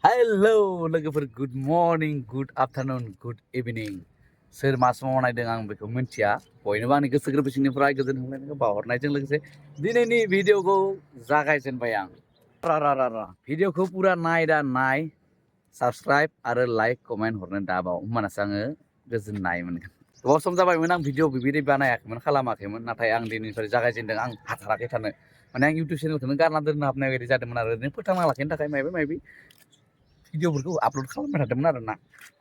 hello लोगोफोर good morning good afternoon good evening सोर मा समाव नायदों आं बेखौ मिन्थिया बयनोबो आंनि गोसो गोरबोसिंनिफ्राय गोजोन हामलायनायखौ बावहरनायजों लोगोसे दिनैनि भिडिअखौ जागायजेनबाय आं रा भिडिअखौ पुरा नाय साबस्क्राइब आरो लाइक कमेन्ट हरनो दाबाव होमबानासो आङो गोजोननाय मोनगोन गोबाव सम जाबायमोन आं भिडिअ बिबायदि बानायाखैमोन खालामाखैमोन नाथाय आं दिनैनिफ्राय जागायजेनदों आं हाथाराखै थानो माने आं इउटुब चेनेलखौनो गारना दोननो हाबनाय बायदि जादोंमोन आरो ओरैनो फोथांना लाखिनो थाखाय माबा भिडिअफोरखौ आपल'ड खालामबाय थादोंमोन आरोना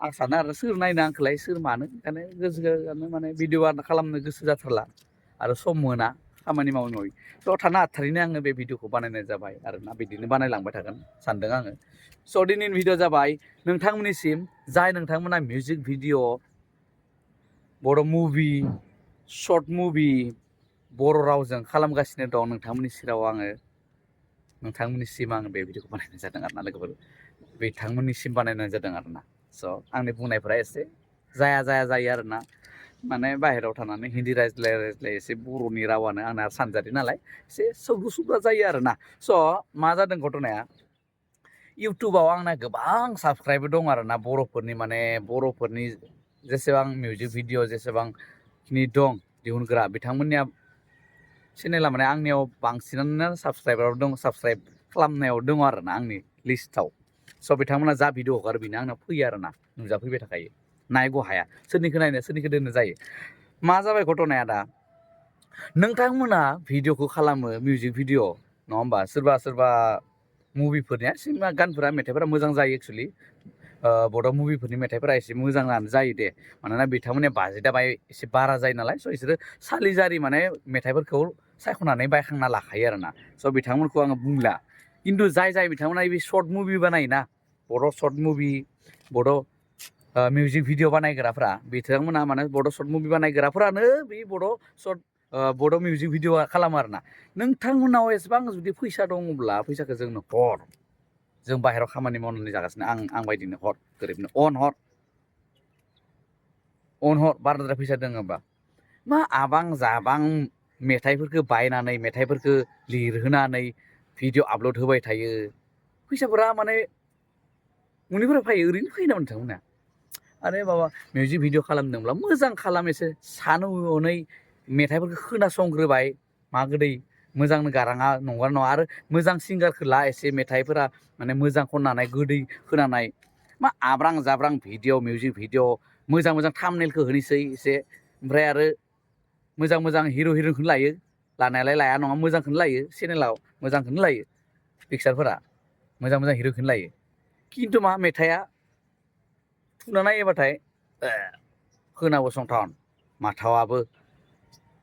आं सानो आरो सोर नायनो आंखौलाय सोर मानो ओंखायनो गोसोआनो माने भिडिअ खालामनो गोसो जाथारला आरो सम मोना खामानि मावै स' थानो हाथारैनो आङो बे भिडिअखौ बानायनाय जाबाय आरोना बिदिनो बानायलांबाय थागोन सानदों आङो स' दिनैनि भिडिअ जाबाय नोंथांमोननिसिम जाय नोंथांमोना मिउजिक भिडिअ बर' मुभि शर्ट मुभि बर' रावजों खालामगासिनो दं नोंथांमोननि सेराव आङो नोंथांमोननिसिम आं बे भिडिअखौ बानायनाय जादों आरोना लोगोफोर बिथांमोननिसिम बानायनाय जादों आरोना स' आंनि बुंनायफोरा एसे जायो आरोना माने बाहेरायाव थानानै हिन्दी रायज्लाय एसे बर'नि रावानो आंना सानजारि नालाय एसे सौगु जायो आरोना स' मा जादों घटनाया इउटुबाव आंना गोबां साबस्क्राइबार दं आरोना बर'फोरनि जेसेबां मिउजिक भिडिअ जेसेबांखिनि दं दिहुनग्रा बिथांमोननिया चेनेला माने आंनियाव बांसिनानो साबस्क्राइब खालामनायाव दङ आरोना आंनि लिस्टआव स' बिथांमोना जा भिडिअ हगारो बेनो आंनाव फैयो आरोना नुजाफैबाय थाखायो नायग' हाया सोरनिखौ नायनो सोरनिखौ दोननो जायो मा जाबाय घटनाया दा नोंथांमोना भिडिअखौ खालामो मिउजिक भिडिअ नङा होमबा सोरबा मुभिफोरनिया सिनेमा गानफोरा मेथाइफोरा मोजां जायो एक्सुवेलि बर' मुभिफोरनि मेथाइफोरा एसे मोजाङानो जायो दे मानोना बिथांमोननिया बाजेटआ एसे बारा जायो नालाय स' बिसोरो सालिजारि माने मेथाइफोरखौ सायख'नानै बायखांना लाखायो आरोना स' बिथांमोनखौ आङो बुंला खिन्थु जाय बिथांमोना बे सर्ट मुभि बानायोना बर' सर्ट मुभि बर' मिउजिक भिडिअ बानायग्राफ्रा बिथांमोना माने बर' सर्ट मुभि बानायग्राफोरानो बे बर' मिउजिक भिडिअ खालामो आरोना नोंथांमोनाव एसेबां जुदि फैसा दङब्ला फैसाखौ जोंनो हर जों बाहेरायाव खामानि मावनानै जागासिनो आं बायदिनो हर गोरिबनो अन हर बाराद्राय फैसा दङबा मा आबां जाबां मेथाइफोरखौ बायनानै मेथाइफोरखौ लिरहोनानै भिडिअ आपल'ड होबाय थायो फैसाफोरा माने न'निफ्राय फैयो ओरैनो फैयो नामा नोंथांमोना आरे बाबा मिउजिक भिडिअ खालामदोंब्ला मोजां खालाम एसे सानै हनै मेथाइफोरखौ खोनासंग्रोबाय मा गोदै मोजां गाराङा नंगौना नङा आरो मोजां सिंगारखौ ला एसे मेथाइफोरा माने मोजां खननानै गोदै खोनानाय मा आब्रां जाब्रां भिडिअ मिउजिक भिडिअ मोजां थाम्बनेलखौ होनोसै एसे ओमफ्राय आरो मोजां हिर'खौनो लायो लानायालाय लाया नङा मोजांखौनो लायो चेनेलाव मोजांखौनो लायो पिक्सारफोरा मोजां हिर'खौनो लायो खिन्थु मा मेथाइआ थुना नायोबाथाय खोनासंथाव माथावाबो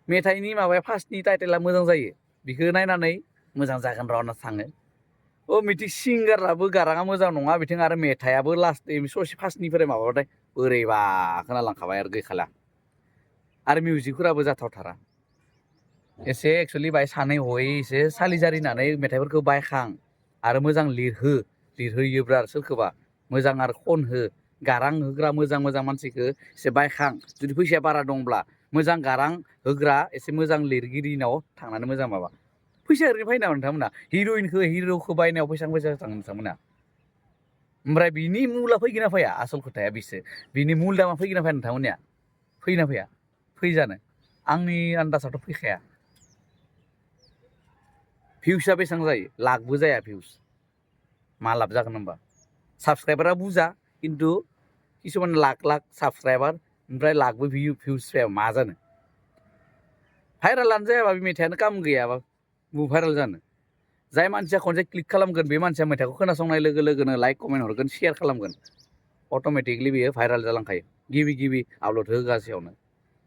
मेथाइनि माबाया फार्स्टनि टाइटेला मोजां जायो बेखौ नायनानै मोजां जागोन र' होनना सानो मिथिं सिंगाराबो गाराङा मोजां नङा बिथिं आरो मेथाइआबो लास्ट ससे फार्स्टनिफ्राय माबाबाथाय बोरैबा खोनालांखाबाय आरो गैखाला आरो मिउजिकफोराबो जाथावथारा एसे एक्सुवेलि बाय सानै हयै एसे सालिजारिनानै मेथाइफोरखौ बायखां आरो मोजां लिरहोयोब्रा सोरखौबा मोजां आरो खनहो गारां होग्रा मोजां मानसिखौ एसे बायखां जुदि फैसाया बारा दंब्ला मोजां गारां होग्रा एसे मोजां लिरगिरिनाव थांनानै मोजां माबा फैसा ओरैनो फैयो नामा नोंथांमोना हिर'खौ बायनायाव फैसा थाङो नोंथांमोना ओमफ्राय बिनि मुला फैगोन ना फैया आसल खोथाया बिनि मुल दामा फैगोन ना फैया नोंथांमोननिया फैयोना फैया फैजानो आंनि आन्दाजाथ' फैखाया भिउसआ बेसेबां जायो लाखबो जाया भिउस मा लाब जागोन होनबा साबस्क्राइबारा बुरजा खिन्थु किसुमान लाख साबस्क्राइबार ओमफ्राय लाखबो भिउस जाया मा जानो भाइरेलानो जायाबा बे मेथाइआनो काम गैयाबा भाइरेल जानो जाय मानसिया खनसे क्लिक खालामगोन बे मानसिया मेथाइखौ खोनासंनाय लोगो लोगोनो लाइक कमेन्ट हरगोन शेयार खालामगोन अट'मेटिकलि बेयो भाइरेल जालांखायो गिबि आपल'ड होगासेयावनो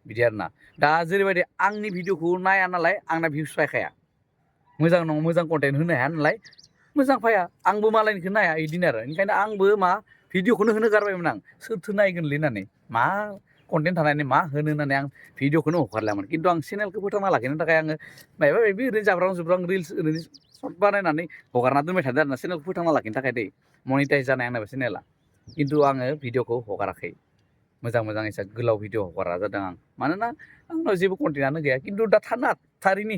बिदि आरोना दा जेरैबायदि आंनि भिडिअखौ नाया नालाय आंना भिउस फायखाया मोजां नङा मोजां कन्टेन्ट होनो हाया नालाय मोजां फाया आंबो मालायनिखौ नाया बिदिनो आरो ओंखायनो आंबो मा भिडिअखौनो होनो गारबायमोन आं सोरथो नायगोनलै होननानै मा कन्टेन्ट थानानै मा होनो होननानै आं भिडिअखौनो हगारलामोन खिन्थु आं चेनेलखौ फोथांना लाखिनो थाखाय आङो माबा माबि ओरैनो जाब्रां रिल्स ओरैनो सर्ट बानायनानै हगारना दोनबाय थादों आरोना चेनेलखौ फोथांना लाखिनो थाखाय दै मनिटाइज जानाय आंना बे चेनेला खिन्थु आङो भिडिअखौ हगाराखै मोजां एसे गोलाव भिडिअ हगारा जादों आं मानोना आंनाव जेबो कन्टेन्टआनो गैया खिन्थु दा थानो हाथारिनि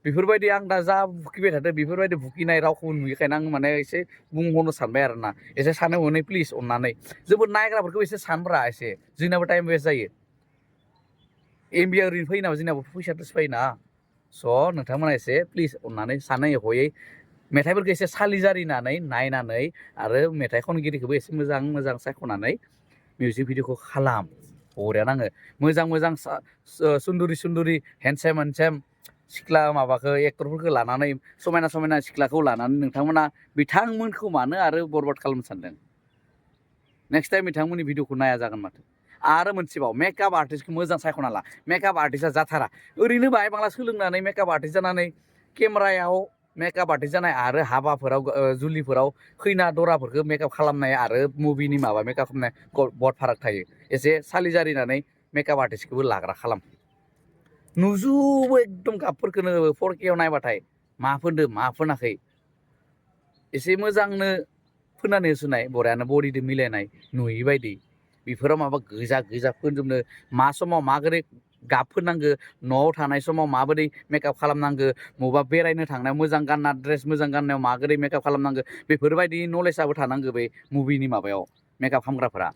बेफोरबायदि आं दा जा भुकिबाय थादों बेफोरबायदि भुकिनाय रावखौ नुयैखायनो आं माने एसे बुंहरनो सानबाय आरो ना एसे सानै हनै प्लिज अननानै जोबोद नायग्राफोरखौ एसे सानब्रा एसे जोंनाबो टाइम वेस्ट जायो एमबिआ ओरैनो फैयो नामा जोंनाबो फैसाथ'सो फैयोना स' नोंथांमोना एसे प्लिज अननानै सानै हयै मेथाइफोरखौ एसे सालिजारिनानै नायनानै आरो मेथाइ खनगिरिखौबो एसे मोजां मोजां सायख'नानै मिउजिक भिडिअखौ खालाम बरिया नाङो मोजां मोजां सुन्दुरि सुन्दुरि हेन्डसेम हेन्डसेम सिख्ला माबाखौ एक्टरफोरखौ लानानै समायना समायना सिख्लाखौ लानानै नोंथांमोना बिथांमोनखौ मानो आरो बरबाद खालामनो सानदों नेक्स्ट टाइम बिथांमोननि भिडिअखौ नाया जागोन माथो आरो मोनसेबाव मेकआप आर्टिस्टखौ मोजां सायख'ना ला मेकआप आर्टिस्टआ जाथारा ओरैनो बाहाय बांला सोलोंनानै मेकआप आर्टिस्ट जानानै केमेरायाव मेकआप आर्टिस्ट जानाय आरो हाबाफोराव जुलिफोराव खैना दराफोरखौ मेकआप खालामनाय आरो मुभिनि माबा मेकआप खालामनाय बहुत फाराग थायो एसे सालिजारिनानै मेकआप आर्टिस्टखौबो लाग्रा खालाम नुजुबो एकदम गाबफोरखौनो 4K आव नायबाथाय मा फोनदो मा फोनाखै एसे मोजांनो फोननानै होसोनाय बरियानो बडिजों मिलायनाय नुयि बायदि बेफोराव माबा गोजा गोजा फोनजोबनो मा समाव माबोरै गाब फोननांगो न'आव थानाय समाव माबोरै मेकआप खालामनांगो बबेबा बेरायनो थांनायाव मोजां गानना ड्रेस मोजां गाननायाव माबोरै मेकआप खालामनांगो बेफोरबायदि नलेजआबो थानांगो बे मुभिनि माबायाव मेकआप खालामग्राफोरा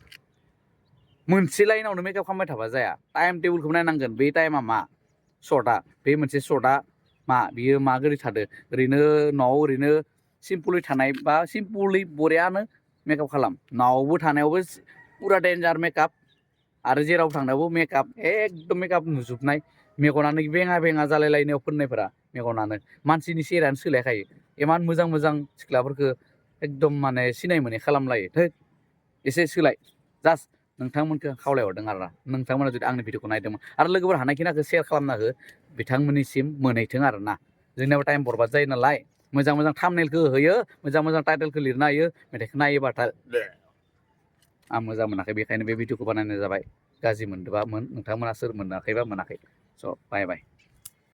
मोनसे लाइनावनो मेकआप खालामबाय थाबा जाया टाइम टेबोलखौ नायनांगोन बे टाइमा मा सर्टआ बे मोनसे सर्टआ मा बियो माबोरै थादो ओरैनो न'आव ओरैनो सिम्पलै थानाय बा सिम्पलै बरियानो मेकआप खालाम न'आवबो थानायावबो पुरा डेन्जार मेकआप आरो जेराव थांनायावबो मेकआप एकदम मेकआप नुजोबनाय मेगनानो बेङा बेङा जालायलायनायाव फोननायफोरा मेगनानो मानसिनि सेहेरानो सोलायखायो इमान मोजां मोजां सिख्लाफोरखौ एकदम माने सिनाय मोनै खालामलायो थै एसे सोलाय जास्ट नोंथांमोनखौ खावलायहरदों आरो ना नोंथांमोना जुदि आंनि भिडिअखौ नायदोंमोन आरो लोगोफोर हानायखिनिखौ शेयार खालामना हो बिथांमोननिसिम मोनहैथों आरो ना जोंनियाबो टाइम बरबाद जायो नालाय मोजां मोजां थाम्बनेलखौ होयो मोजां मोजां टाइटेलखौ लिरना होयो मेथाइखौ नायोबाथाय आं मोजां मोनाखै बेखायनो बे भिडिअखौ बानायनाय जाबाय गाज्रि मोनदोंबा नोंथांमोना सोर मोनाखैबा मोनाखै स' बाय बाय